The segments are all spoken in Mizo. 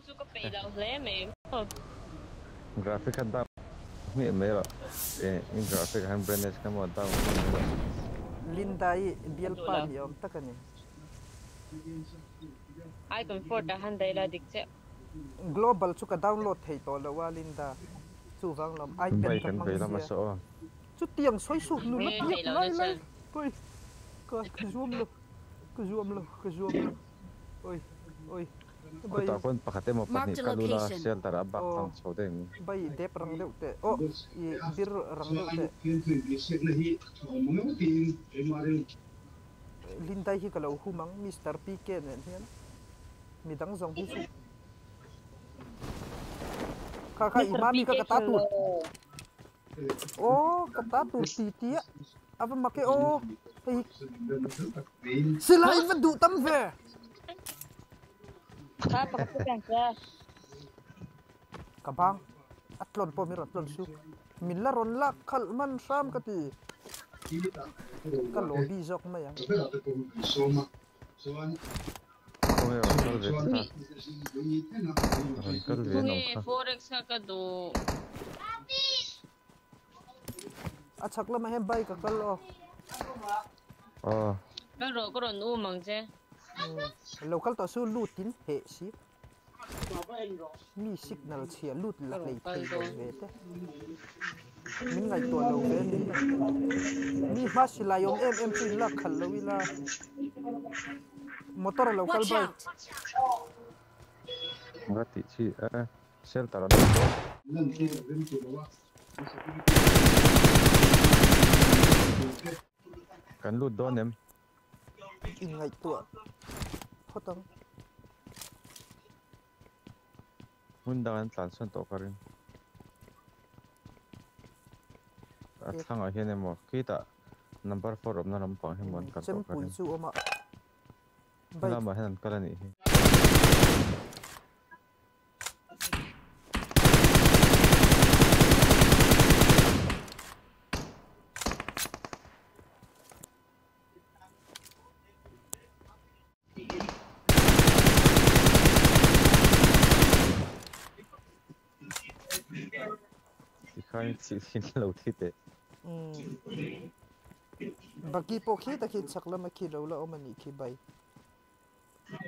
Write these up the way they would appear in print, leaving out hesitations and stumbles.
chu ka peih lo hle mai. Graphic kha down hmiah mai rawh. In graphic ah hian brightness kha maw down hmiah mai rawh. Linda-i Ka duh bialpa lo. ni awm tak a ni. I comfort ah han daih la dik chiah. Global chu ka download thei tawh lo a Linda. Chuvang lawm iPad Bike ka kan hmang vei lam a sia. saw aw. Chutiang sawi suh nula Nge biak theih loh lai na lai chuan. oi ka ka zuam lo ka zuam lo ka zuam lo oi oi bai Khutah khawn pakhat emaw Marked pahnih a kal ula location. shelter ah bak aw tlang chho daih ang. bai dep rang deuh teh aw i bir rang deuh teh. Lindai hi ka lo hum ang Mister PK nen hian midang zawng hi chu kha kha i Mister mami PK kha ka ta chu tur Aw ka ta tur ti ti a a va mak e aw hei silai va duh tam ve. Kha pakhat te hian che. Ka bang a tlawn pawh min rawn tlawn su min la rawn lak khalh hman hram ka ti ka lobby zawk mai ang. Khawnge rawn kal ve te kha rawn kal ve an Khawnge awm kha. forex kha ka duh. A chhak lamah hian bike a kal aw. Aw. Kal rawh ka rawn um ang che. Umm lo kal tawh su lut in heh si. Mi signal chhia lut la Ka rawn hlei kal thei lo dawn. ve te. Min ngaihtuah lo ve ni. Mi hma silai awm em em chu in lak khalh lo ila. Motor a lo kal Watch bai. out! Nga tih chi e. Shelter an awm dawn. Kan lut dawn em? Inngaihtuah phawt ang. Hmun dang an tlan sawn tawh ka ring. A thlangah hian emaw khitah number four awmna lampang hi emaw an kal tawh ka Chempui ring. chu awm a. He Bike. lamah hian an kal a nih hi. Tikhain thih thin lo thi teh. Umm. Baki pawh khi tak hi chhak lama khi lo la awm a nih khi bai.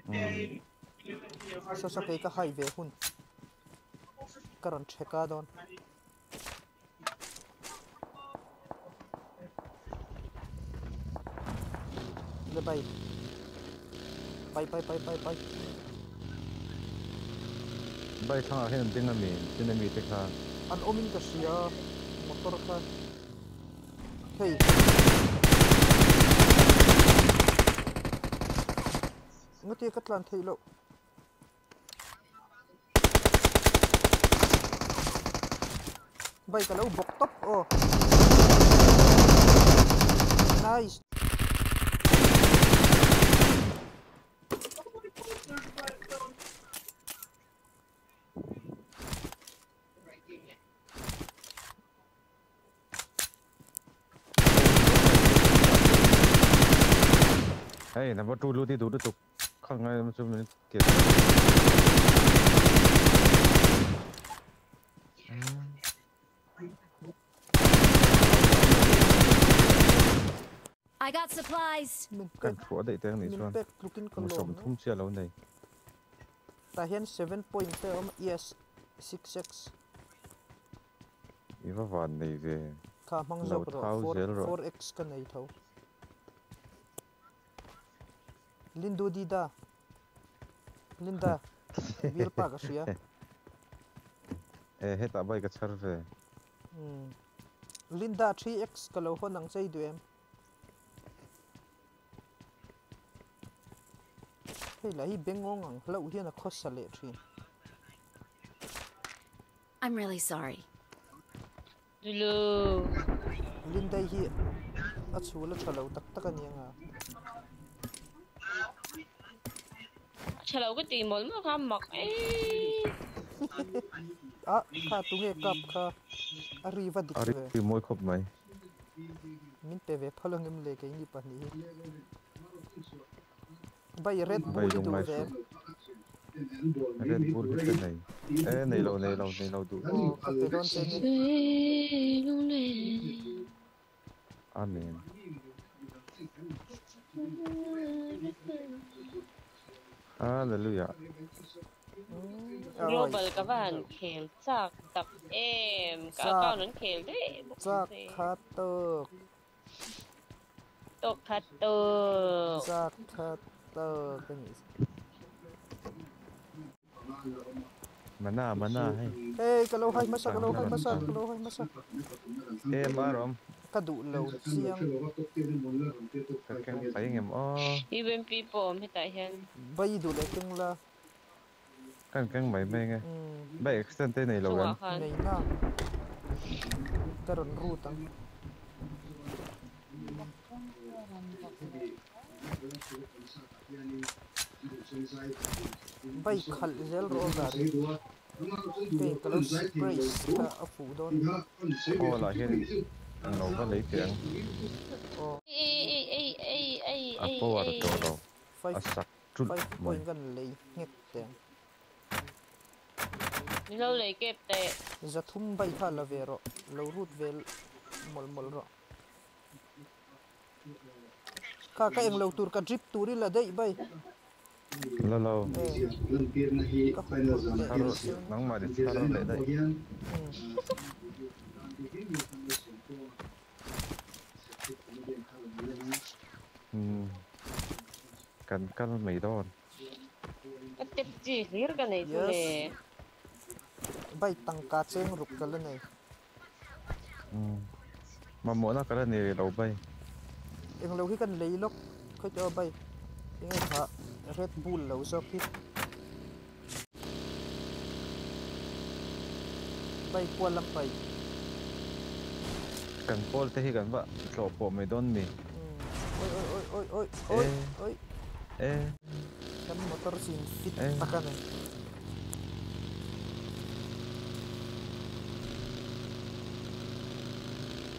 Umm. Saw saw kei ka hai ve hun. Ka rawn check a dawn. Le bai. Pai pai pai pai pai. Bai thlangah hian an ding ami? Tin ami te kha? An awmin ka hria motor kha. Hei. Ngatia ka tlan theih loh. Bike a lo bawk tawp aw. Nice. Hei number 2 lu ti duh lutuk kha ngai lam chu min ti I got supplies. Min Kan pek thuah daih te ang nih min chuan pek tlukin ka mu lawm 30 chiah lo nei. Tah hian 7 point te a awm yes 6x. I va van nei ve. Kha hmang Lo zawk rawh thau 4 zel rawh. 4x ka nei tho. Lindu Dida Linda bialpa ka hria. E hetah bike a chhar ve. Umm Linda 3x ka lo hawn ang chei duh em? Hei lah hi bengawng ang hlauh hian a khawsa leh thin. I'm really sorry. Dulu. Linda hi a chhul a tha lo tak tak a ni anga. A tha lo ka ti mawlh mawlh kha mak eii. Ah kha tunge kap kha a ri va dik A ve. ri mawi khawp mai. Min pe ve phal ang em le keini pahnih hi. Bai Red Bai Bull i lung duh ngai ve suh. em? Red Bull hi ka nei. E nei lo nei lo nei lo duh. Aw ka pe dawn che ni. Amen. Hallelujah. Global ka va han khel chak tak em. Ka account an khel daih bawk Chak khat tawk. Tawk khat tawk. Chak khat tawk a nih. Mana mana hei. Hei ka lo hai hmasa ka lo hai hmasa ka lo hai hmasa. Em a rawm. Ka duh lo chiang. Ka keng pai ngem aw. UMP pawh awm hetah hian. Bai duh leh keng la. Kan keng mai mai nge. Bai extend te nei lo em. Nei na. Ka rawn root ang. Bai khalh zel rawh gari. Kei ka lo spray kha a fuh dawn. Aw lah hian ang lo va lei teh ang. A power tawh lo. A sak ṭulh Five mai. point kan lei nghek teh ang. Min lo lei kep teh. Zathum bai kha la ve rawh. Lo rut vel mawlh mawlh rawh. Kha ka eng lo tur ka drip tur i la daih bai. La lo. Ka huphurh leh Thar nangmah ni thar leh daih. Umm kan kal mai dawn. Ka tep chi hlir ka nei chu le. Yes. Bai tangka cheng ruk ka la nei. Umm mamawhna ka la nei rih lo bai. Englo hi kan lei lawk khawi tawh a bai enge kha Red Bull lo zawk hi. Bai kual lam pai. Kan pawl te hi kan va tlawh pawh mai dawn mi. Oi oi oi oi oi oi oi. E. Kan motor chin fit tak a ni.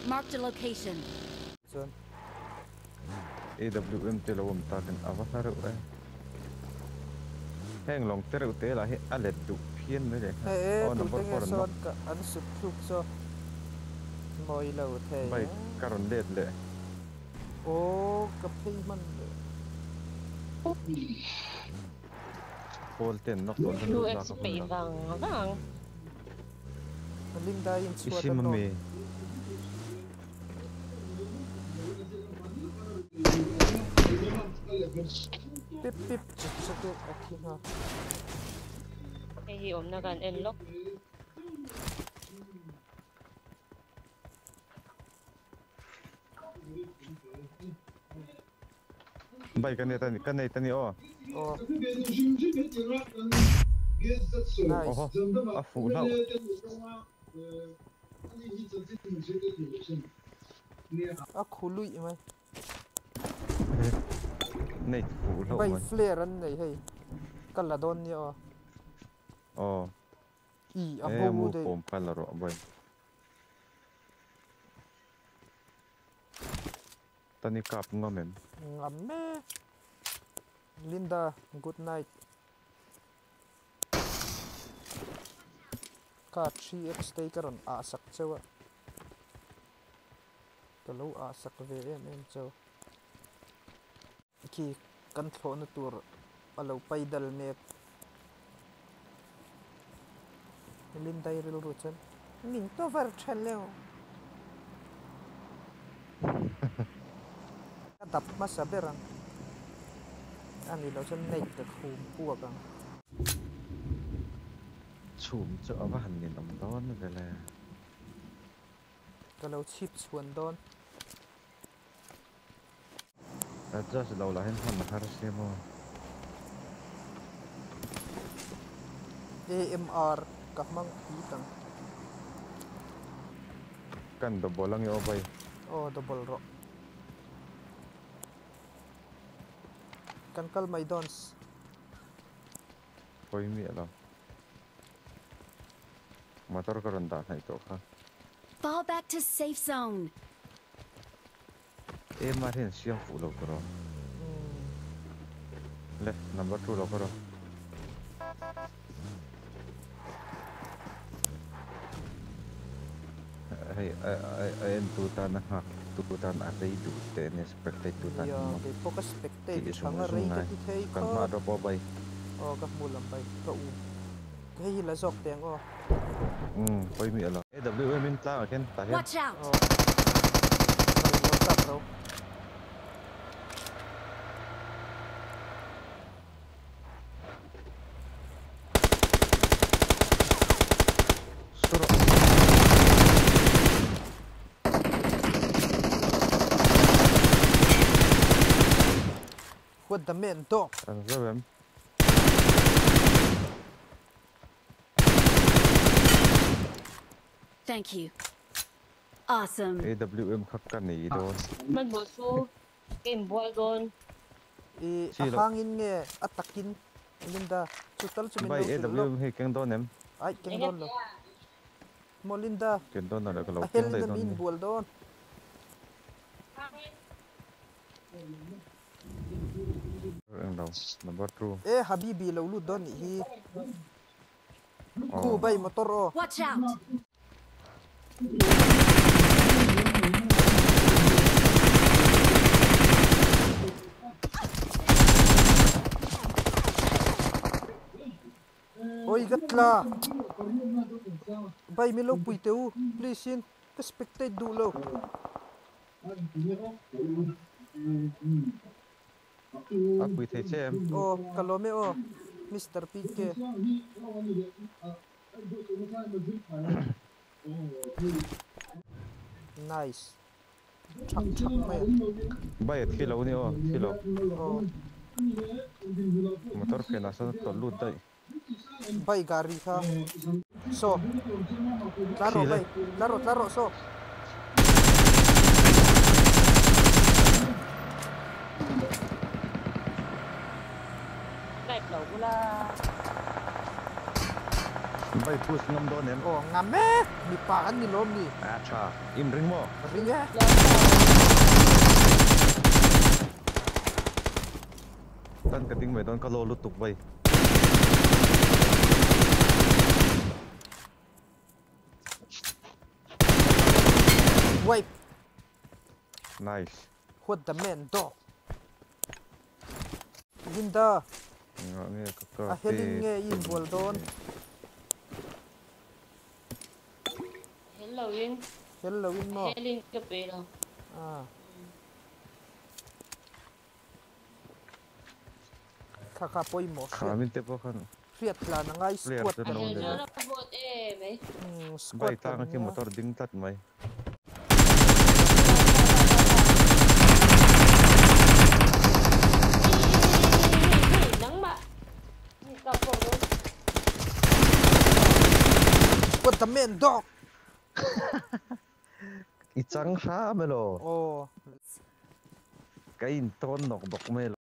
Marked a location. Chuan. AWM te lo awm takin a va hla reuh e. Heng lawng te reuh te lah hi a let duh phian mai leh nghal. Hei e, Aw number tute nge four an sawn nawk. ka an sut thluk chu mawi lo thei e. Bike ka rawn let leh. Aw ka phei hman leh. Pawl ten nawk tawh chuan Blue lut X lak a hun peih lo. vang vang. Linda in I chhuat a sim nawk. ami? Pip pip chat chat e a thi nghal. Hei hi awmna kan en lawk. Bike a nei ta ni, ka nei ta ni aw. Aw. Nice. Oho, a fuh hlauh. A khu luih mai. Nei fuh hlauh Bai mai. flare an nei hei. Ka la dawn nia aw. Aw. I a E bo mu daih. pawm kha la rawh bai. Tani kap ngam em? Ngam e. Linda, good night. Ka 3x te hi ka rawn ah sak cheu a. Ka lo ah sak ve em em cheu. Khi kan thlawhna tur a lo pai dal mek. Linda i rilru chuan min cover tha leu. Ka dap hmasa ber ang. A ni lo chuan Nate ka khum puak ang. Chhum chu a va han ninawm dawn ve le. Ka lo chhip chhuan dawn. Adjust lo lah hian hman a har sia maw. AMR ka hmang pit ang. Kan double ange aw bai. Aw double rawh. Kan kal mai dawns. Pawi miah lo. Motor ka rawn dah hnaih tawh kha. Fall back to safe zone. AMR hian siam fuh lo ka rawh. Le number 2 lo ka rawh. Hei a en tu tan a nghak tu tan a rei duh teh ania spectate tu tan Nia hi maw kei pawh ka spectate tih zung chang a zung rei ka ngai ti thei kan hma khawp. drop aw bai. Aw ka hmu lam bai ka u hei hi la zawk teh ang aw. Umm pawi miah lo. AWM in tlang ah khian tah hian. Watch out! Aw bai lo kap ro. Sura. What the man dog. An zo em. Thank you. Awesome. AWM kha ka nei dawn. Hmanhmawh chu ka inbual dawn. I Chi a loh. hangin nge a takin Linda chu tal chu min Bai lo hrilh lawk. AWM hi keng dawn em? Aih keng dawn lo. Maw Linda Keng dawn lo ka lo a keng hel daih na dawn min nia. bual dawn. Eng lo number two. E Habibi lo lut dawn nih hi. Khu Aw. bai motor aw. Watch out! Oi ka tla. Bai mi lo pui teh u please in ka spectate duh lo. A pui thei che em? Aw ka lawm e aw Mister PK. Nice. Thak thak mai a. Bai a thi lo ni aw, thi lo. Aw. Motor phenah sawn a tawlh lut daih. Bai gari kha saw. Tla rawh Thi le. bai, tla rawh tla rawh saw. Type lo bula. Bai push ngam dawn em? Aw ngam e, mipa kan ni lawm ni. A tha, im ring maw? Ring e. Tan ka ding mai dawn ka law lutuk bai. Wipe. Nice. What the man dog. Linda. A helin nge i inbual dawn? Hel loin. Hel loin maw? Helin ka pe lo. Ah. Kha kha pawimawh hriat. Kha min te pawh khan. Hriat tlan a ngai squad kan nia. Squad Bike tlang kan khi nia. motor ding tlat mai. What the man dog. I chang hram elaw. Aw. Ka in tawn nawk bawk mai elaw.